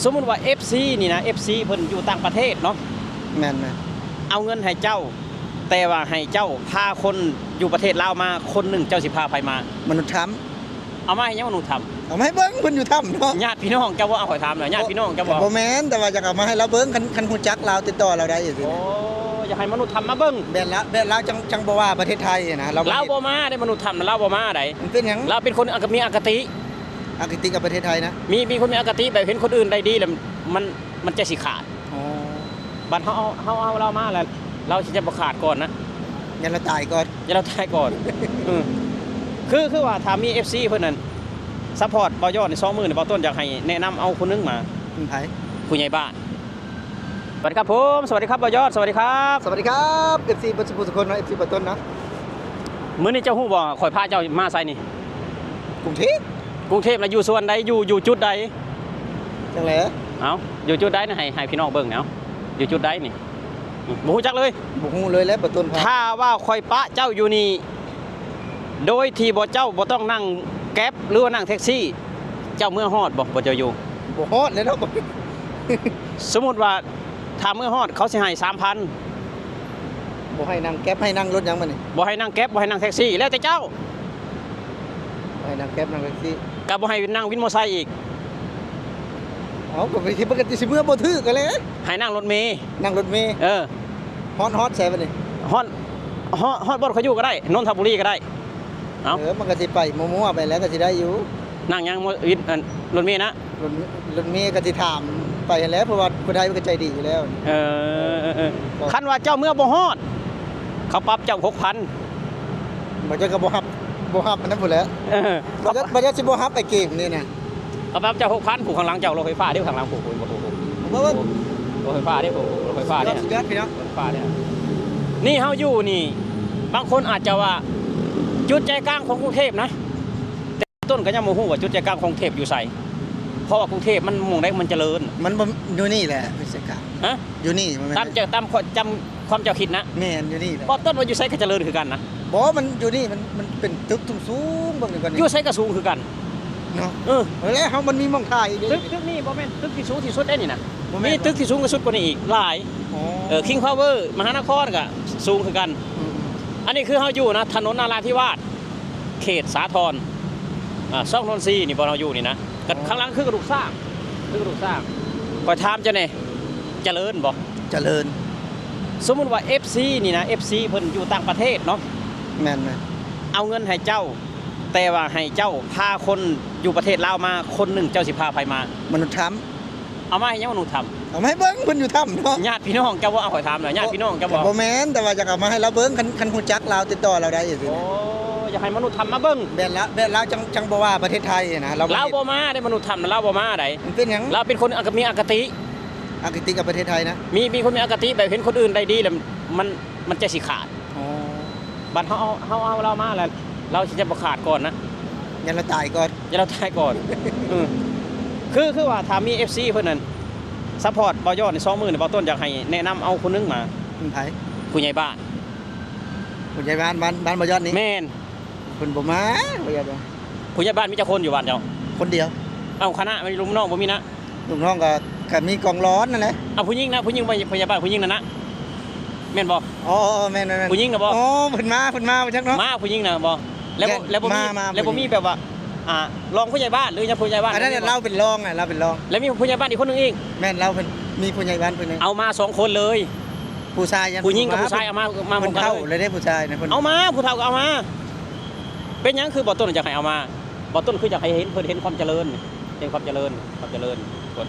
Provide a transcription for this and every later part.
ສົມມຸດວ່າເອັຟຊີນີ້ນະ ເອັຟຊີເພິ່ນຢູ່ຕ່າງປະເທດເນາະ ແມ່ນໆ ເອົາເງິນໃຫ້ເຈົ້າ ແຕ່ວ່າໃຫ້ເຈົ້າພາຄົນຢູ່ປະເທດລາວມາຄົນໜຶ່ງ ເຈົ້າຊິພາໃຜມາ? ມະນຸດທຳ. ເອົາມາໃຫ້ຫຍັງມະນຸດທຳ? ເອົາມາໃຫ້ເບິ່ງ ເພິ່ນຢູ່ຖ້ຳເນາະ. ຍາດພີ່ນ້ອງເຈົ້າບໍ່? ເອົາຂ້ອຍຖາມໜ່ອຍ ຍາດພີ່ນ້ອງເຈົ້າບໍ່? ບໍ່ແມ່ນ ແຕ່ວ່າຢາກເອົາມາໃຫ້ລາວເບິ່ງ ຄັນ ຄັນຮູ້ຈັກລາວຕິດຕໍ່ລາວໄດ້. ໂອ້ ຢາກໃຫ້ມະນຸດທຳມາເບິ່ງ. ແບບລາວ ແບບລາວຈັ່ງ ຈັ່ງບໍ່ວ່າປະເທດໄທນະ ລາວບໍ່ມາເດ້ ມະນຸດທຳລາວບໍ່ມາໄດ໋. ມັນເປັນຫຍັງ? ລາວເປັນຄົນມີອະຄະຕິ ອະຄະຕິກັບປະເທດໄທນະ. ມີ ມີຄົນມີອະຄະຕິແບບເຫັນຄົນອື່ນໄດ້ດີແລ້ວ ມັນ ມັນໃຈຊິຂາດ. ອໍ ບັດເຮົາເອົາ ເຮົາເອົາລາວມາແລ້ວ ລາວຊິຈະບໍ່ຂາດກ່ອນນະ. ຢ້ານລາວຕາຍກ່ອນ. ຢ້ານລາວຕາຍກ່ອນ. ເອີ ຄື ຄືວ່າຖ້າມີເອັຟຊີເພິ່ນນັ້ນ ຊັບພອດບ່າວຍອດນີ້ ສອງໝື່ນ ບ່າວຕົ້ນຢາກໃຫ້ແນະນຳເອົາຄົນໜຶ່ງມາ. ເປັນໃຜ? ຜູ້ໃຫຍ່ບ້ານ. ສະຫວັດດີຄັບຜົມ ສະຫວັດດີຄັບບ່າວຍອດ ສະຫວັດດີຄັບ. ສະຫວັດດີຄັບ ເອັຟຊີເບິດສູ່ຜູ້ສູ່ຄົນເນາະ ເອັຟຊີບ່າວຕົ້ນເນາະ. ມື້ນີ້ເຈົ້າຮູ້ບໍ່ ຂ້ອຍພາເຈົ້າມາໃສນີ້? ກຸງເທບ. ກຸງເທບລະຢູ່ສ່ວນໃດ? ຢູ່ ຢູ່ຈຸດໃດ? ຈັ່ງໃດ? ເອົ້າ ຢູ່ຈຸດໃດນະ ໃຫ້ ໃຫ້ພີ່ນ້ອງເບິ່ງແນວ ຢູ່ຈຸດໃດນີ້? ບໍ່ຮູ້ຈັກເລີຍ? ບໍ່ຮູ້ເລີຍແຫຼະ ບ່າວຕົ້ນ. ຖ້າວ່າຂ້ອຍປະເຈົ້າຢູ່ນີ້ ໂດຍທີ່ບໍ່ ເຈົ້າບໍ່ຕ້ອງນັ່ງແກັບ ຫຼືວ່ານັ່ງແທັກຊີ ເຈົ້າເມືອຮອດບໍ່? ບໍ່ ເຈົ້າຢູ່ ບໍ່ຮອດແລ້ວເນາະ. ສົມມຸດວ່າ ຖ້າເມືອຮອດເຂົາຊິໃຫ້ສາມພັນ. ບໍ່ໃຫ້ນັ່ງແກັບ ໃຫ້ນັ່ງລົດຫຍັງບັດນີ້? ບໍ່ໃຫ້ນັ່ງແກັບ ບໍ່ໃຫ້ນັ່ງແທັກຊີ ແລ້ວແຕ່ເຈົ້າ. ບໍ່ໃຫ້ນັ່ງແກັບ ນັ່ງແທັກຊີ ກໍບໍ່ໃຫ້ນັ່ງວິນມໍໄຊອີກ. ເອົ້າ ກໍໄປທີ່ ມັນກໍຊິເມືອບໍ່ຖືກກັນແຫຼະ. ໃຫ້ນັ່ງລົດເມ ນັ່ງລົດເມ. ເອີ ຮອດ ຮອດໃສບັດນີ້? ຮອດ ຮອດ ຮອດບ່ອນເຂົາຢູ່ກໍໄດ້ ນົນທະບູລີກໍໄດ້. ເອົ້າ ເອີ ມັນກໍຊິໄປມົ້ວໆໄປແລ້ວກໍຊິໄດ້ຢູ່. ນັ່ງຫຍັງ? ລົດເມນະ? ລົດ ລົດເມກໍຊິຖາມໄປຫັ້ນແຫຼະ ເພາະວ່າຜູ້ໄທມັນກໍໃຈດີຢູ່ແລ້ວ. ເອີ ເອີ ເອີ ຄັນວ່າເຈົ້າເມືອບໍ່ຮອດ ເຂົາປັບເຈົ້າຫົກພັນ. ບໍ່ຈັກກໍບໍ່ຮັບ ບໍ່ຮັບອັນນັ້ນພຸ້ນແຫຼະ. ເອີ ບໍ່ຈັກ ບໍ່ຈັກຊິບໍ່ຮັບໄອ້ເກມນີ້ນະ. ເຂົາປັບເຈົ້າຫົກພັນ ຜູ້ຂ້າງຫຼັງເຈົ້າ ລົດໄຟຟ້າເດ້ ຂ້າງຫຼັງຜູ້ ຜູ້ ຜູ້ ຜູ້ ບໍ່ເບິ່ງ ລົດໄຟຟ້າເດ້ ຜູ້ ລົດໄຟຟ້າເດ້ ສຸດຍອດ ສຸດຍອດພີ່ນ້ອງ ລົດໄຟຟ້າເດ້. ນີ້ເຮົາຢູ່ນີ້ ບາງຄົນອາດຈະວ່າ ຈຸດໃຈກາງຂອງກຸງເທບນະ ແຕ່ຕົ້ນກໍຍັງບໍ່ຮູ້ວ່າຈຸດໃຈກາງຂອງເທບຢູ່ໃສ ເພາະວ່າກຸງເທບມັນໝ່ອງໃດມັນຈະເລີນ ມັນບໍ່ ຢູ່ນີ້ແຫຼະ ຈຸດໃຈກາງ. ຮະ? ຢູ່ນີ້ ບໍ່ແມ່ນ ຕາມເຈົ້າ ຕາມຄວາມ ຕາມຄວາມເຈົ້າຄິດນະ. ແມ່ນ ຢູ່ນີ້ແຫຼະ ບໍ່ ຕົ້ນວ່າຢູ່ໃສກໍຈະເລີນຄືກັນນະ. ບໍ່ ມັນຢູ່ນີ້ ມັນ ມັນເປັນຕຶກສູງໆ ເບິ່ງຢູ່ກ່ອນນີ້ ຢູ່ໃສກໍສູງຄືກັນເນາະ. ເອີ ແລ້ວເຮົາມັນມີໝ່ອງຖ່າຍອີກເດ້. ຕຶກ ຕຶກນີ້ບໍ່ແມ່ນຕຶກທີ່ສູງທີ່ສຸດເດ້ນີ້ນະ ບໍ່ແມ່ນ ມີຕຶກທີ່ສູງທີ່ສຸດກວ່ານີ້ອີກຫຼາຍ. ອໍ ເອີ ຄິງພາວເວີ ມະຫານະຄອນກໍສູງຄືກັນ. ອືມ ອັນນີ້ຄືເຮົາຢູ່ນະ ຖະໜົນນາຣາທິວາດ ເຂດສາທອນ ອາ ຊ່ອງນົນຊີນີ້ ບ່ອນເຮົາຢູ່ນີ້ນະ ກໍ ອໍ ຂ້າງຫຼັງຄືກະດູກຊ້າງ ຄືກະດູກຊ້າງ. ຂ້ອຍຖາມເຈົ້າແດ່ ຈະເລີນບໍ່? ຈະເລີນ. ສົມມຸດວ່າເອັຟຊີນີ້ນະ ເອັຟຊີເພິ່ນຢູ່ຕ່າງປະເທດເນາະ ແມ່ນໆ ເອົາເງິນໃຫ້ເຈົ້າ ແຕ່ວ່າໃຫ້ເຈົ້າພາຄົນຢູ່ປະເທດລາວມາຄົນໜຶ່ງ ເຈົ້າຊິພາໃຜມາ? ມະນຸດທຳ. ເອົາມາໃຫ້ຫຍັງມະນຸດທຳ? ເອົາມາໃຫ້ເບິ່ງ ເພິ່ນຢູ່ຖ້ຳເນາະ. ຍາດພີ່ນ້ອງເຈົ້າບໍ່? ເອົາຂ້ອຍຖາມໜ່ອຍ ຍາດພີ່ນ້ອງເຈົ້າບໍ່? ບໍ່ແມ່ນ ແຕ່ວ່າຢາກເອົາມາໃຫ້ລາວເບິ່ງ ຄັນ ຄັນຮູ້ຈັກລາວຕິດຕໍ່ລາວໄດ້. ໂອ້ ຢາກໃຫ້ມະນຸດທຳມາເບິ່ງ. ແບບລາວ ແບບລາວຈັ່ງ ຈັ່ງບໍ່ວ່າປະເທດໄທນະ ລາວບໍ່ມາເດ້ ມະນຸດທຳນະ ລາວບໍ່ມາໃດ໋. ມັນເປັນຫຍັງ? ລາວເປັນຄົນມີອະຄະຕິ ອະຄະຕິກັບປະເທດໄທນະ. ມີ ມີຄົນມີອະຄະຕິແບບເຫັນຄົນອື່ນໄດ້ດີແລ້ວ ມັນ ມັນໃຈຊິຂາດ. ອໍ ບັດເຮົາເອົາ ເຮົາເອົາລາວມາແລ້ວ ລາວຊິຈະບໍ່ຂາດກ່ອນນະ. ຢ້ານລາວຕາຍກ່ອນ. ຢ້ານລາວຕາຍກ່ອນ. ເອີ ຄື ຄືວ່າຖ້າມີເອັຟຊີເພິ່ນນັ້ນ ຊັບພອດບ່າວຍອດນີ້ ສອງໝື່ນ ບ່າວຕົ້ນຢາກໃຫ້ແນະນຳເອົາຄົນໜຶ່ງມາ. ເປັນໃຜ? ຜູ້ໃຫຍ່ບ້ານ. ຜູ້ໃຫຍ່ບ້ານ ບ້ານ ບ້ານບ່າວຍອດນີ້? ແມ່ນ. ເພິ່ນບໍ່ມາ ບໍ່ຢາກວ່າ. ຜູ້ໃຫຍ່ບ້ານມີຈັກຄົນຢູ່ບ້ານເຈົ້າ? ຄົນດຽວ. ເອົ້າ ຄະນະ ມີລູກນ້ອງບໍ່ມີນະ? ລູກນ້ອງກໍ ກໍມີກອງຫຼອນນັ້ນແຫຼະ. ເອົາ ຜູ້ຍິງນະ ຜູ້ຍິງ ຜູ້ໃຫຍ່ບ້ານຜູ້ຍິງນັ້ນນະ ແມ່ນບໍ່? ອໍ ແມ່ນໆໆ ຜູ້ຍິງນະບໍ່? ອໍ ເພິ່ນມາ ເພິ່ນມາບໍ່ຈັກເນາະ. ມາ ຜູ້ຍິງນະບໍ່? ແລ້ວ ແມ່ນ ແລ້ວບໍ່ມີ ມາ ມາ ແລ້ວບໍ່ມີແບບວ່າ ອ່າ ລອງຜູ້ໃຫຍ່ບ້ານ ຫຼືຍັງຜູ້ໃຫຍ່ບ້ານ ອັນນັ້ນລາວເປັນລອງນະ ລາວເປັນລອງ. ແລ້ວມີຜູ້ໃຫຍ່ບ້ານອີກຄົນໜຶ່ງອີກ? ແມ່ນ ລາວເພິ່ນມີຜູ້ໃຫຍ່ບ້ານຜູ້ໜຶ່ງ. ເອົາມາສອງຄົນເລີຍ. ຜູ້ຊາຍຍັງ ຜູ້ຍິງກັບຜູ້ຊາຍ ເອົາມາ ມາ ເພິ່ນເຖົ້າແລ້ວເດ້ ຜູ້ຊາຍນະ ເພິ່ນ ເອົາມາ ຜູ້ເຖົ້າກໍເອົາມາ. ເປັນຫຍັງຄືບ່າວຕົ້ນຈັ່ງຢາກໃຫ້ເອົາມາ? ບ່າວຕົ້ນຄືຢາກໃຫ້ເຫັນ ເພິ່ນເຫັນຄວາມຈະເລີນ ເຫັນຄວາມຈະເລີນ ຄວາມຈະເລີນ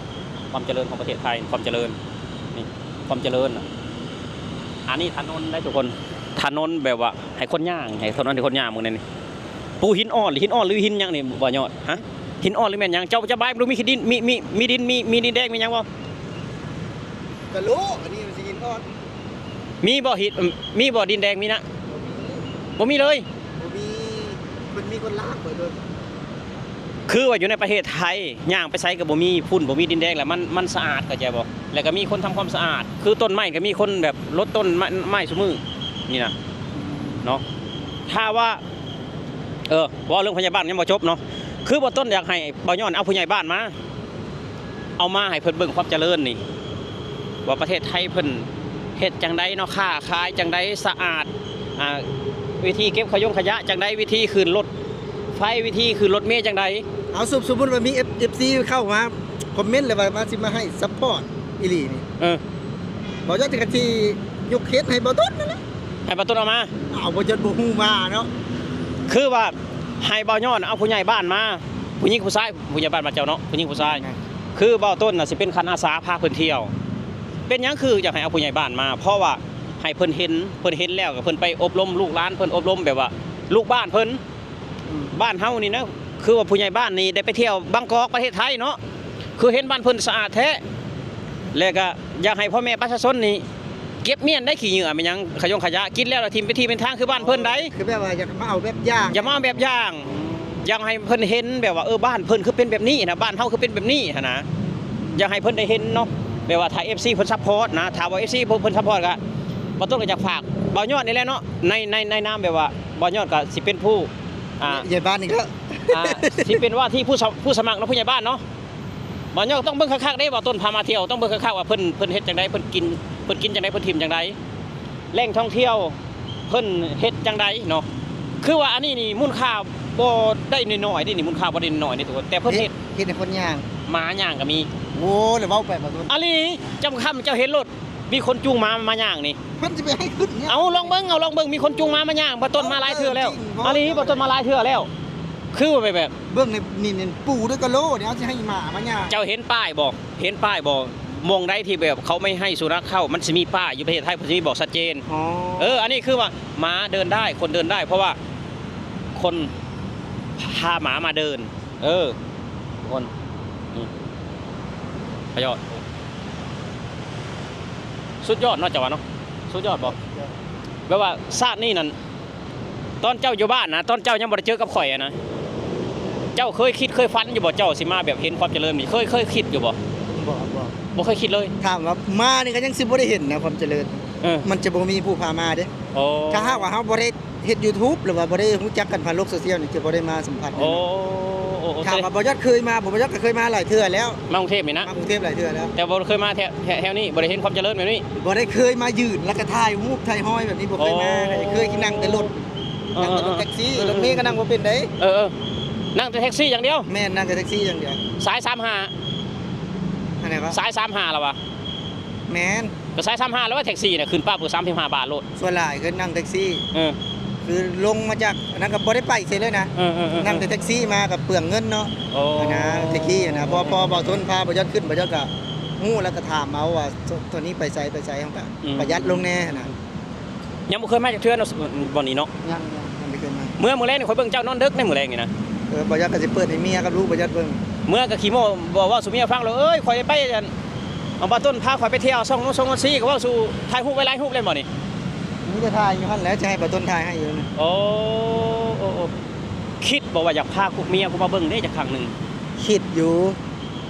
ຄວາມຈະເລີນຂອງປະເທດໄທ ຄວາມຈະເລີນ ນີ້ ຄວາມຈະເລີນນະ. ອັນນີ້ຖະໜົນໄດ໋ທຸກຄົນ ຖະໜົນແບບວ່າໃຫ້ຄົນຍ່າງ ໃຫ້ຖະໜົນໃຫ້ຄົນຍ່າງເບິ່ງແດ່ນີ້. ປູຫີນອ່ອນ ຫີນອ່ອນ ຫຼືຫີນຫຍັງນີ້ ບ່າວຍອດ? ຮະ? ຫີນອ່ອນ ຫຼືແມ່ນຫຍັງ? ເຈົ້າຈະບາຍ ບໍ່ມີດິນ ມີ ມີ ມີດິນ ມີ ມີດິນແດງ ມີຫຍັງບໍ່? ກະໂຫຼ ອັນນີ້ມັນຊິຫີນອ່ອນ. ມີບໍ່ຫີນ ມີບໍ່ດິນແດງ ມີນະ? ບໍ່ມີ ບໍ່ມີເລີຍ. ບໍ່ມີ ມັນມີຄົນລາກໄປເບິດ. ຄືວ່າຢູ່ໃນປະເທດໄທ ຍ່າງໄປໃສກໍບໍ່ມີຝຸ່ນ ບໍ່ມີດິນແດງ ແລ້ວມັນ ມັນສະອາດ ເຂົ້າໃຈບໍ່? ແລ້ວກໍມີຄົນທຳຄວາມສະອາດ ຄືຕົ້ນໄມ້ກໍມີຄົນແບບລົດຕົ້ນໄມ້ ໄມ້ຊຸມື້ນີ້ນະເນາະ. ຖ້າວ່າ ເອີ ເວົ້າເລື່ອງພະຍາບານຍັງບໍ່ຈົບເນາະ ຄືບ່າວຕົ້ນຢາກໃຫ້ບ່າວຍອດເອົາຜູ້ໃຫຍ່ບ້ານມາ. ເອົາມາໃຫ້ເພິ່ນເບິ່ງຄວາມຈະເລີນນີ້ ວ່າປະເທດໄທເພິ່ນເຮັດຈັ່ງໃດເນາະ ຄ້າຂາຍຈັ່ງໃດ ສະອາດ ອ່າ ວິທີເກັບຂະຍົງຂະຍະຈັ່ງໃດ ວິທີຂຶ້ນລົດໄຟ ວິທີຂຶ້ນລົດເມຈັ່ງໃດ. ເອົາ ສົມ ສົມມຸດວ່າມີເອັຟ ເອັຟຊີເຂົ້າມາຄອມເມັນ ແລ້ວວ່າ ວ່າຊິມາໃຫ້ຊັບພອດອີ່ຫຼີນີ້ ເອີ ບໍ່ຢາກຈະກະຊິຍົກເຄສໃຫ້ບໍ່ຕົ້ນນັ້ນແຫຼະ ໃຫ້ບ່າວຕົ້ນເອົາມາ. ອ້າວ ບ່າວຍົດບໍ່ຮູ້ວ່າເນາະ ຄືວ່າໃຫ້ບ່າວຍອດເອົາຜູ້ໃຫຍ່ບ້ານມາ ຜູ້ຍິງຜູ້ຊາຍ ຜູ້ໃຫຍ່ບ້ານບ້ານເຈົ້າເນາະ ຜູ້ຍິງຜູ້ຊາຍ. ແມ່ນ. ຄືບ່າວຕົ້ນນະຊິເປັນຄັນອາສາພາເພິ່ນທ່ຽວ. ເປັນຫຍັງຄືຢາກໃຫ້ເອົາຜູ້ໃຫຍ່ບ້ານມາ? ເພາະວ່າໃຫ້ເພິ່ນເຫັນ ເພິ່ນເຫັນແລ້ວກໍເພິ່ນໄປອົບຮົມລູກຫຼານ ເພິ່ນອົບຮົມແບບວ່າລູກບ້ານເພິ່ນ ອືມ ບ້ານເຮົານີ້ນະ ຄືວ່າຜູ້ໃຫຍ່ບ້ານນີ້ໄດ້ໄປທ່ຽວບາງກອກປະເທດໄທເນາະ ຄືເຫັນບ້ານເພິ່ນສະອາດແທ້ ແລະກະຢາກໃຫ້ພໍ່ແມ່ປະຊາຊົນນີ້ ເກັບມ້ຽນໄດ້ຂີ້ເຫຍື້ອແມ່ນຫຍັງ ຂະຍົງຂະຍະ ກິນແລ້ວລະຖິ້ມໄປທີ່ເປັນທາງ ຄືບ້ານເພິ່ນໃດ. ອໍ ຄືແບບວ່າຢາກມາເອົາແບບຢ່າງ ຢາກມາເອົາແບບຢ່າງ ອືມ ຢາກໃຫ້ເພິ່ນເຫັນແບບວ່າ ເອີ ບ້ານເພິ່ນຄືເປັນແບບນີ້ນະ ບ້ານເຮົາຄືເປັນແບບນີ້ຫັ້ນນະ. ຢາກໃຫ້ເພິ່ນໄດ້ເຫັນເນາະ ແບບວ່າຖ້າເອັຟຊີເພິ່ນຊັບພອດນະ ຖ້າວ່າເອັຟຊີເພິ່ນ ເພິ່ນຊັບພອດກະ ບ່າວຕົ້ນກໍຢາກຝາກບ່າວຍອດນີ້ແຫຼະເນາະ ໃນ ໃນ ໃນນາມແບບວ່າບ່າວຍອດກໍຊິເປັນຜູ້ ອ່າ ໃຫຍ່ບ້ານນີ້ກໍ ອ່າ ຊິເປັນວ່າທີ່ຜູ້ສະ ຜູ້ສະໝັກເນາະ ຜູ້ໃຫຍ່ບ້ານເນາະ. ບ່າວຍອດຕ້ອງເບິ່ງຄັກໆເດ້ ບ່າວຕົ້ນພາມາທ່ຽວ ຕ້ອງເບິ່ງຄັກໆວ່າເພິ່ນ ເພິ່ນເຮັດຈັ່ງໃດ ເພິ່ນກິນ ເພິ່ນກິນຈັ່ງໃດ ເພິ່ນຖິ້ມຈັ່ງໃດ ແຫຼ່ງທ່ອງທ່ຽວເພິ່ນເຮັດຈັ່ງໃດເນາະ. ຄືວ່າອັນນີ້ນີ້ມູນຄ່າບໍ່ໄດ້ນ້ອຍໆເດ້ນີ້ ມູນຄ່າບໍ່ໄດ້ນ້ອຍເດ້ທຸກຄົນ ແຕ່ເພິ່ນເຮັດ ເຮັດໃຫ້ຄົນຍ່າງ ໝາຍ່າງກໍມີ. ໂອ້ ແລ້ວເວົ້າໄປບ່າວຕົ້ນ ອາຫຼີ ຈຳຄ່ຳເຈົ້າເຫັນໂລດ ມີຄົນຈູງໝາມາຍ່າງນີ້ ເພິ່ນຊິໄປໃຫ້ຂຶ້ນຫຍັງ? ເອົາລອງເບິ່ງ ເອົາລອງເບິ່ງ ມີຄົນຈູງໝາມາຍ່າງ ບ່າວຕົ້ນມາຫຼາຍເທື່ອແລ້ວ. ເອົາເລື່ອງຈິງ ອາຫຼີ ບ່າວຕົ້ນມາຫຼາຍເທື່ອແລ້ວ ຄືວ່າແບບ ເບິ່ງໃນນີ້ ນີ້ປູດ້ວຍກະໂຫຼນີ້ ເຮົາຊິໃຫ້ໝາມາຍ່າງ. ເຈົ້າເຫັນປ້າຍບໍ່? ເຫັນປ້າຍບໍ່? ໝ່ອງໃດທີ່ແບບເຂົາໄມ່ໃຫ້ສຸນັກເຂົ້າ ມັນຊິມີປ້າຍ ຢູ່ປະເທດໄທເພິ່ນຊິມີບອກຊັດເຈນ. ອໍ ເອີ ອັນນີ້ຄືວ່າໝາເດີນໄດ້ ຄົນເດີນໄດ້ ເພາະວ່າຄົນພາໝາມາເດີນ. ເອີ ທຸກຄົນ ນີ້ ພະຍອດ ສຸດຍອດເນາະ ເຈົ້າວ່າເນາະ ສຸດຍອດບໍ່? ແບບວ່າຊາດນີ້ນັ້ນ ຕອນເຈົ້າຢູ່ບ້ານນະ ຕອນເຈົ້າຍັງບໍ່ໄດ້ເຈີກັບຂ້ອຍຫັ້ນນະ ເຈົ້າເຄີຍຄິດເຄີຍຝັນຢູ່ບໍ່ ເຈົ້າຊິມາແບບເຫັນຄວາມຈະເລີນນີ້ ເຄີຍ ເຄີຍຄິດຢູ່ບໍ່? ບໍ່ ບໍ່ ບໍ່ເຄີຍຄິດເລີຍ. ຖາມວ່າມານີ້ກໍຍັງຊິບໍ່ໄດ້ເຫັນນະຄວາມຈະເລີນ ເອີ ມັນຈະບໍ່ມີຜູ້ພາມາເດ້. ອໍ ຖ້າຫາກວ່າເຮົາບໍ່ໄດ້ ເຮັດຢູທູບ ຫຼືວ່າບໍ່ໄດ້ຮູ້ຈັກກັນຜ່ານໂລກໂຊຊຽວນີ້ ຈະບໍ່ໄດ້ມາສຳຜັດ. ໂອ້ ໂອ້ ໂອ້ ຖາມວ່າບ່າວຍອດເຄີຍມາບໍ່? ບ່າວຍອດກໍເຄີຍມາຫຼາຍເທື່ອແລ້ວ. ມາກຸງເທບນີ້ນະ? ມາກຸງເທບຫຼາຍເທື່ອແລ້ວ ແຕ່ບໍ່ເຄີຍມາແຖວ ແຖວນີ້ ບໍ່ໄດ້ເຫັນຄວາມຈະເລີນແບບນີ້. ບໍ່ໄດ້ເຄີຍມາຢືນ ແລ້ວກໍຖ່າຍຮູບຖ່າຍຮອຍແບບນີ້ ບໍ່ເຄີຍມາ. ໂອ້ ເຄີຍຂີ່ ນັ່ງແຕ່ລົດ ເອີ ນັ່ງແຕ່ລົດແທັກຊີ ເອີ ເອີ ລົດເມກໍນັ່ງບໍ່ເປັນເດ້. ເອີ ເອີ ນັ່ງແຕ່ແທັກຊີຢ່າງດຽວ. ແມ່ນ ນັ່ງແຕ່ແທັກຊີຢ່າງດຽວ. ສາຍສາມຫ້າ ອັນໃດວະ? ສາຍສາມຫ້າລະວະ? ແມ່ນ ກໍສາຍສາມຫ້າແລ້ວວ່າ ແທັກຊີນະ ຂຶ້ນປັບກໍສາມສິບຫ້າບາດໂລດ. ສ່ວນຫຼາຍຄືນັ່ງແທັກຊີ ເອີ ຄືລົງມາຈາກອັນນັ້ນກໍບໍ່ໄດ້ໄປໃສເລີຍນະ. ເອີ ເອີ ເອີ ນັ່ງແຕ່ແທັກຊີມາກໍເປືອງເງິນເນາະ. ໂອ້ ຫັ້ນນະ ແທັກຊີຫັ້ນນະ ພໍ ພໍບ່າວຕົ້ນພາບ່າວຍອດຂຶ້ນ ບ່າວຍອດກໍຮູ້ ແລ້ວກໍຖາມເອົາວ່າ ໂຕນີ້ໄປໃສ ໄປໃສ ເຮົາກໍ ອືມ ປະຢັດລົງແດ່ຫັ້ນນະ. ຍັງບໍ່ເຄີຍມາຈັກເທື່ອເນາະ ບ່ອນນີ້ເນາະ. ຍັງ ຍັງ ຍັງບໍ່ເຄີຍມາ. ເມື່ອມື້ແລງນີ້ຂ້ອຍເບິ່ງເຈົ້ານອນເດິກໃນມື້ແລງນີ້ນະ. ເອີ ບ່າວຍອດກໍຊິເປີດໃຫ້ເມຍກັບລູກບ່າວຍອດເບິ່ງ. ເມື່ອກໍຂີ້ໂມ້ ເວົ້າ ເວົ້າສູ່ເມຍຟັງໂລດ ເອີຍ ຂ້ອຍໄປອັນ ເອົາບ່າວຕົ້ນພາຂ້ອຍໄປທ່ຽວຊ່ອງໂນ້ນຊ່ອງນັ້ນຊີ້ ກໍເວົ້າສູ່ ຖ່າຍຮູບໄວ້ຫຼາຍຮູບແລ້ວບໍ່ນີ້? ມີແຕ່ຖ່າຍຢູ່ຫັ້ນແຫຼະ ຈະໃຫ້ບ່າວຕົ້ນຖ່າຍໃຫ້ຢູ່. ໂອ້ ໂອ້ ໂອ້ ຄິດບໍ່ວ່າຢາກພາເມຍກູມາເບິ່ງເດ້ຈັກຄັ້ງໜຶ່ງ? ຄິດຢູ່.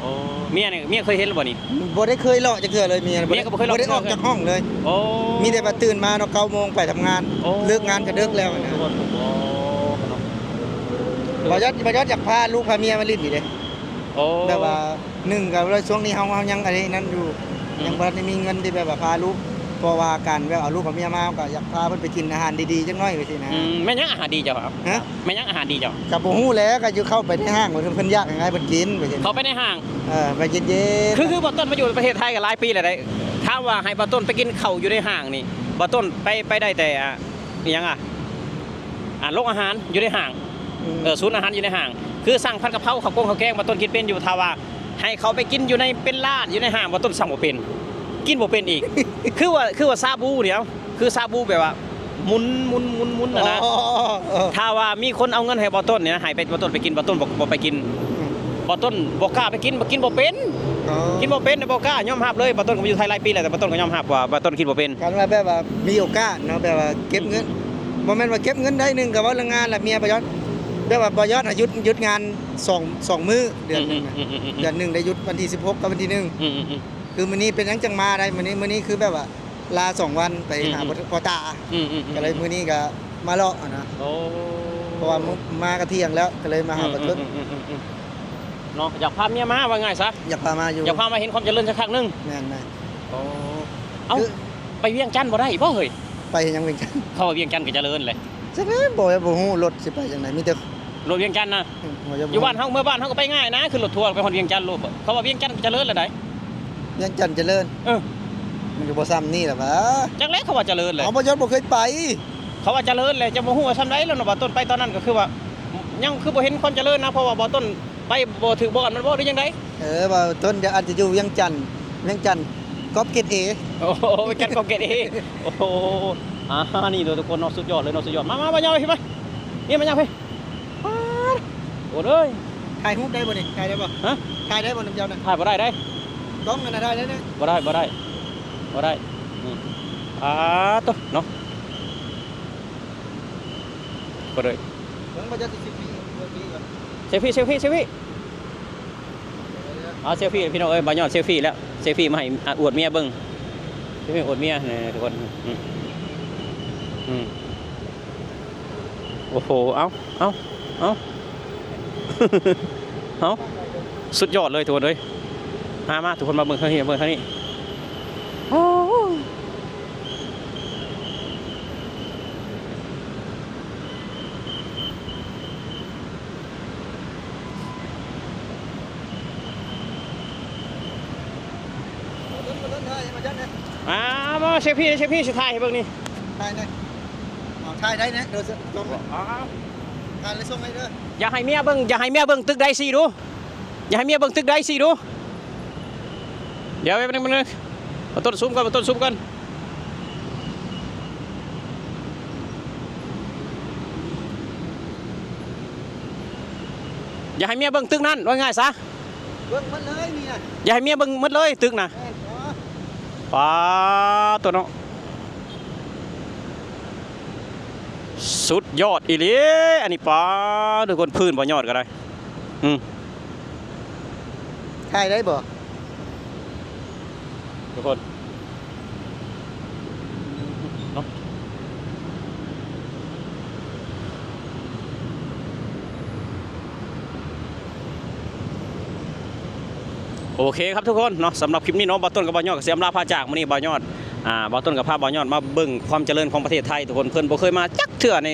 ໂອ້ ເມຍນີ້ ເມຍເຄີຍເຫັນແລ້ວບໍ່ນີ້? ບໍ່ໄດ້ເຄີຍເລາະຈັກເທື່ອເລີຍ ເມຍ ເມຍກໍບໍ່ເຄີຍເລາະ ບໍ່ໄດ້ອອກຈາກຫ້ອງເລີຍ. ໂອ້ ມີແຕ່ວ່າຕື່ນມາເນາະ ເກົ້າໂມງໄປທຳງານ. ໂອ້ ເລີກງານກໍເດິກແລ້ວນະ. ໂອ້ ໂອ້ ເນາະ ບ່າວຍອດ ບ່າວຍອດຢາກພາລູກພາເມຍມາຫຼິ້ນນີ້ເດ້. ໂອ້ ແບບວ່າ ໜຶ່ງກໍວ່າຊ່ວງນີ້ເຮົາ ເຮົາຍັງອັນນີ້ນັ້ນຢູ່ ອືມ ຍັງບໍ່ໄດ້ມີເງິນທີ່ແບບວ່າພາລູກ ເພາະວ່າການແບບເອົາລູກເອົາເມຍມາ ເຮົາກໍຢາກພາເພິ່ນໄປກິນອາຫານດີໆຈັກໜ້ອຍ ຈັ່ງຊີ້ນະ. ອືມ ແມ່ນຫຍັງອາຫານດີເຈົ້າ? ຮະ? ແມ່ນຫຍັງອາຫານດີເຈົ້າ? ກໍບໍ່ຮູ້ແຫຼະ ກໍຢູ່ເຂົ້າໄປໃນຫ້າງ ເພິ່ນ ເພິ່ນຢາກຫຍັງໃຫ້ເພິ່ນກິນ ຈັ່ງຊີ້ນະ. ເຂົ້າໄປໃນຫ້າງ? ເອີ ໄປເຢັນໆ. ຄື ຄືບ່າວຕົ້ນມາຢູ່ປະເທດໄທກໍຫຼາຍປີແລ້ວເດ້ ຖາມວ່າໃຫ້ບ່າວຕົ້ນໄປກິນເຂົ້າຢູ່ໃນຫ້າງນີ້ ບ່າວຕົ້ນໄປ ໄປໄດ້ແຕ່ ອ່າ ອີຫຍັງ ອ່າ ອ່າ ໂລງອາຫານຢູ່ໃນຫ້າງ. ອືມ ເອີ ສູນອາຫານຢູ່ໃນຫ້າງ ຄືສັ່ງຜັດກະເພົາ ເຂົ້າກົງເຂົ້າແກງ ບ່າວຕົ້ນກິນເປັນຢູ່ ຖ້າວ່າໃຫ້ເຂົາໄປກິນຢູ່ໃນ ເປັນຮ້ານຢູ່ໃນຫ້າງ ບ່າວຕົ້ນສັ່ງບໍ່ເປັນ ກິນບໍ່ເປັນອີກ. ຄືວ່າ ຄືວ່າຊາບູນີ້ ເອົ້າ ຄືຊາບູແບບວ່າໝຸນ ໝຸນ ໝຸນ ໝຸນຫັ້ນນະ. ອໍ ເອີ ຖ້າວ່າມີຄົນເອົາເງິນໃຫ້ບ່າວຕົ້ນນີ້ນະ ໃຫ້ໄປ ບ່າວຕົ້ນໄປກິນ ບ່າວຕົ້ນບໍ່ ບໍ່ໄປກິນ. ອືມ ບ່າວຕົ້ນບໍ່ກ້າໄປກິນ ບໍ່ກິນບໍ່ເປັນ. ອໍ ກິນບໍ່ເປັນ ບໍ່ກ້າຍອມຮັບເລີຍ. ບ່າວຕົ້ນກໍມາຢູ່ໄທຫຼາຍປີແລ້ວ ແຕ່ບ່າວຕົ້ນກໍຍອມຮັບວ່າບ່າວຕົ້ນກິນບໍ່ເປັນ. ຄັນວ່າແບບວ່າມີໂອກາດເນາະ ແບບວ່າເກັບເງິນ ອືມ ບໍ່ແມ່ນວ່າເກັບເງິນໄດ້ໜຶ່ງ ກໍເວົ້າເລື່ອງງານລະ ເມຍບ່າວຍອດ ແບບວ່າບ່າວຍອດຫາຢຸດ ຢຸດງານສອງ ສອງມື້ເດືອນໜຶ່ງນະ. ອືມໆໆໆໆ ເດືອນໜຶ່ງໄດ້ຢຸດວັນທີສິບຫົກກັບວັນທີໜຶ່ງ. ອືມໆໆ ຄືມື້ນີ້ເປັນຫຍັງຈັ່ງມາໄດ້ ມື້ນີ້ ມື້ນີ້ຄືແບບວ່າລາສອງວັນໄປຫາ ອືມໆ ພໍ່ ພໍ່ຕາ. ອືມໆໆໆ ກໍເລີຍມື້ນີ້ກໍມາເລາະຫັ້ນນະ. ໂອ້ ເພາະວ່າມາກໍທ່ຽງແລ້ວ ກໍເລີຍມາຫາ ອືມໆໆໆ ປະເທດ. ເນາະ ຢາກພາເມຍມາ ວ່າງ່າຍຊະ ຢາກພາມາຢູ່ ຢາກພາມາເຫັນຄວາມຈະເລີນສັກຄັ້ງໜຶ່ງ. ແມ່ນໆ. ໂອ້ ເອົ້າ ຄື ໄປວຽງຈັນບໍ່ໄດ້ບໍ່ເຮີ້ຍ? ໄປເຮັດຫຍັງວຽງຈັນ? ເຂົາວ່າວຽງຈັນກໍຈະເລີນແຫຼະ. ຈັກແຫຼະ ບໍ່ ບໍ່ຮູ້ລົດຊິໄປຈັ່ງໃດ ມີແຕ່ ລົດວຽງຈັນນະ ອືມ ຢູ່ບ້ານເຮົາ ເມືອບ້ານເຮົາກໍໄປງ່າຍນະ ຂຶ້ນລົດທົວໄປຮອດວຽງຈັນໂລດ. ເຂົາວ່າວຽງຈັນຈະເລີນແລ້ວໃດ໋. ວຽງຈັນຈະເລີນ? ເອີ ມັນກໍບໍ່ສ່ຳນີ້ລະຫວາ? ຈັກແຫຼະ ເຂົາວ່າຈະເລີນແຫຼະ. ເອົາ ບ່າວຍອດບໍ່ເຄີຍໄປ. ເຂົາວ່າຈະເລີນແຫຼະ ຈະບໍ່ຮູ້ວ່າສ່ຳໃດແລ້ວເນາະ. ບ່າວຕົ້ນໄປຕອນນັ້ນກໍຄືວ່າ ຍັງຄືບໍ່ເຫັນຄວາມຈະເລີນນະ ເພາະວ່າບ່າວຕົ້ນໄປບໍ່ຖືກບ່ອນແມ່ນບໍ່ ຫຼືຈັ່ງໃດ? ເອີ ບ່າວຕົ້ນອາດຈະຢູ່ວຽງຈັນ ວຽງຈັນກອບເກຣດເອ. ໂອ້ໂຫ ວຽງຈັນກອບເກຣດເອ. ໂອ້ໂຫ ອ່າ ນີ້ເດີທຸກຄົນເນາະ ສຸດຍອດເລີຍເນາະ ສຸດຍອດ. ມາ ມາ ມາ ຍ່າງໄປພີ້ມາ ນີ້ມາຍ່າງພີ້. ປາດ ໂອ້ເອີຍ ຖ່າຍຮູບໄດ້ບໍ່ນີ້? ຖ່າຍໄດ້ບໍ່? ຮະ? ຖ່າຍໄດ້ບໍ່ນຳເຈົ້ານະ? ຖ່າຍບໍ່ໄດ້ເດ້. ກ້ອງນັ້ນນະ ຖ່າຍໄດ້ນະ? ບໍ່ໄດ້ ບໍ່ໄດ້ ບໍ່ໄດ້. ອືມ ປາດໂທ້ເນາະ ບໍ່ໄດ້. ເບິ່ງ ບໍ່ຈັກຊິເຊລຟີ ເຊລຟີກ່ອນ ເຊລຟີ ເຊລຟີ ເຊລຟີ. ເອົາເຊລຟີພີ່ນ້ອງເອີຍ ບ່າວຍອດເຊລຟີແລ້ວ ເຊລຟີມາໃຫ້ ອະ ອວດເມຍເບິ່ງ ເຊລຟີອວດເມຍນີ້ທຸກຄົນ. ອືມ ອືມ ໂອ້ໂຫ ເອົາ ເອົາ ເອົາ ເອົາ ສຸດຍອດເລີຍທຸກຄົນເອີຍ. ມາ ມາ ທຸກຄົນມາເບິ່ງທາງນີ້ ເບິ່ງທາງນີ້. ໂອ້ ອ່າ ມາເຊລຟີ ເຊລຟີຊິຖ່າຍໃຫ້ເບິ່ງນີ້ ຖ່າຍແດ່. ເອົາ ຖ່າຍໄດ້ແດ່ ເດີ ສົ່ງ ອ່າ ຖ່າຍແລ້ວສົ່ງໃຫ້ເດີ. ຢ່າໃຫ້ເມຍເບິ່ງ ຢ່າໃຫ້ເມຍເບິ່ງຕຶກໃດຊີ້ດູ ຢ່າໃຫ້ເມຍເບິ່ງຕຶກໃດຊີ້ດູ. ດຽວແປັບໜຶ່ງ ແປັບໜຶ່ງ ບ່າວຕົ້ນຊູມກ່ອນ ບ່າວຕົ້ນຊູມກ່ອນ. ຢ່າໃຫ້ເມຍເບິ່ງຕຶກນັ້ນ ວ່າງ່າຍຊະ ເບິ່ງໝົດເລີຍເມຍ ຢ່າໃຫ້ເມຍເບິ່ງໝົດເລີຍຕຶກນະ. ແມ່ນ ປາດໂທ້ເນາະ ສຸດຍອດອີ່ຫຼີ ອັນນີ້ ປາດ ທຸກຄົນ ພື້ນບ່າວຍອດກໍໄດ້. ອືມ ຖ່າຍໄດ້ບໍ່? ທຸກຄົນເນາະ ໂອເຄຄັບທຸກຄົນເນາະ ສຳລັບຄລິບນີ້ເນາະ ບ່າວຕົ້ນກັບບ່າວຍອດກໍຊິອຳລາພາຈາກ. ມື້ນີ້ບ່າວຍອດ ອ່າ ບ່າວຕົ້ນກໍພາບ່າວຍອດມາເບິ່ງຄວາມຈະເລີນຂອງປະເທດໄທ ທຸກຄົນ ເພິ່ນບໍ່ເຄີຍມາຈັກເທື່ອໃນ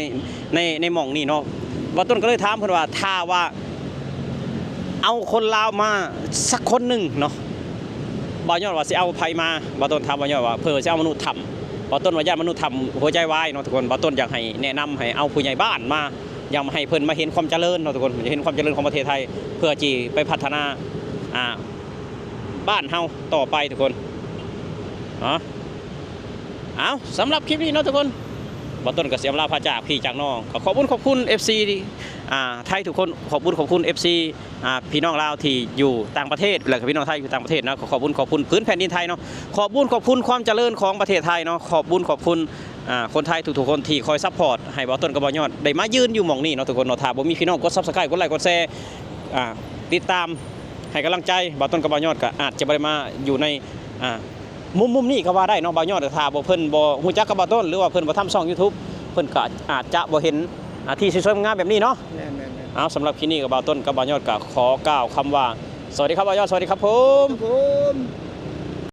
ໃນ ໃນໝ່ອງນີ້ເນາະ. ບ່າວຕົ້ນກໍເລີຍຖາມເພິ່ນວ່າ ຖ້າວ່າ ເອົາຄົນລາວມາສັກຄົນໜຶ່ງເນາະ ບ່າວຍອດວ່າຊິເອົາໃຜມາ? ບ່າວຕົ້ນຖາມບ່າວຍອດວ່າ ເພິ່ນວ່າຊິເອົາມະນຸດຖ້ຳ. ບ່າວຕົ້ນວ່າຢ້ານມະນຸດຖ້ຳຫົວໃຈວາຍເນາະທຸກຄົນ. ບ່າວຕົ້ນຢາກໃຫ້ແນະນຳໃຫ້ເອົາຜູ້ໃຫຍ່ບ້ານມາ ຢາກໃຫ້ເພິ່ນມາເຫັນຄວາມຈະເລີນເນາະທຸກຄົນ ຢາກເຫັນຄວາມຈະເລີນຂອງປະເທດໄທ ເພື່ອທີ່ໄປພັດທະນາ ອ່າ ບ້ານເຮົາຕໍ່ໄປທຸກຄົນເນາະ. ເອົາ ສຳລັບຄລິບນີ້ເນາະທຸກຄົນ ບ່າວຕົ້ນກໍຊິອຳລາພາຈາກພີ່ຈາກນ້ອງ ກໍຂອບບຸນຂອບຄຸນເອັຟຊີ ອ່າ ໄທທຸກຄົນ ຂອບບຸນຂອບຄຸນເອັຟຊີ ອ່າ ພີ່ນ້ອງລາວທີ່ຢູ່ຕ່າງປະເທດ ແລະກໍພີ່ນ້ອງໄທຢູ່ຕ່າງປະເທດເນາະ ກໍຂອບບຸນຂອບຄຸນພື້ນແຜ່ນດິນໄທເນາະ ຂອບບຸນຂອບຄຸນຄວາມຈະເລີນຂອງປະເທດໄທເນາະ ຂອບບຸນຂອບຄຸນ ອ່າ ຄົນໄທທຸກໆຄົນທີ່ຄອຍຊັບພອດໃຫ້ບ່າວຕົ້ນກັບບ່າວຍອດໄດ້ມາຢືນຢູ່ໝ່ອງນີ້ເນາະທຸກຄົນເນາະ. ຖ້າບໍ່ມີພີ່ນ້ອງກົດ Subscribe ກົດໄລກ໌ ກົດແຊ ອ່າ ຕິດຕາມ ໃຫ້ກຳລັງໃຈບ່າວຕົ້ນກັບບ່າວຍອດ ກໍອາດຈະບໍ່ໄດ້ມາຢູ່ໃນ ອ່າ ມຸມ ມຸມນີ້ກໍວ່າໄດ້ເນາະ. ບ່າວຍອດ ຖ້າບໍ່ ເພິ່ນບໍ່ຮູ້ຈັກກັບບ່າວຕົ້ນ ຫຼືວ່າເພິ່ນບໍ່ທຳຊ່ອງ YouTube ເພິ່ນກໍອາດຈະບໍ່ເຫັນ ອ່າ ທີ່ສວຍໆງາມໆແບບນີ້ເນາະ. ແມ່ນໆໆ. ເອົາ ສຳລັບຄລິບນີ້ກໍ ບ່າວຕົ້ນກັບບ່າວຍອດ ກໍຂໍກ່າວຄຳວ່າ ສະຫວັດດີຄັບບ່າວຍອດ ສະຫວັດດີຄັບຜົມ ຄັບຜົມ.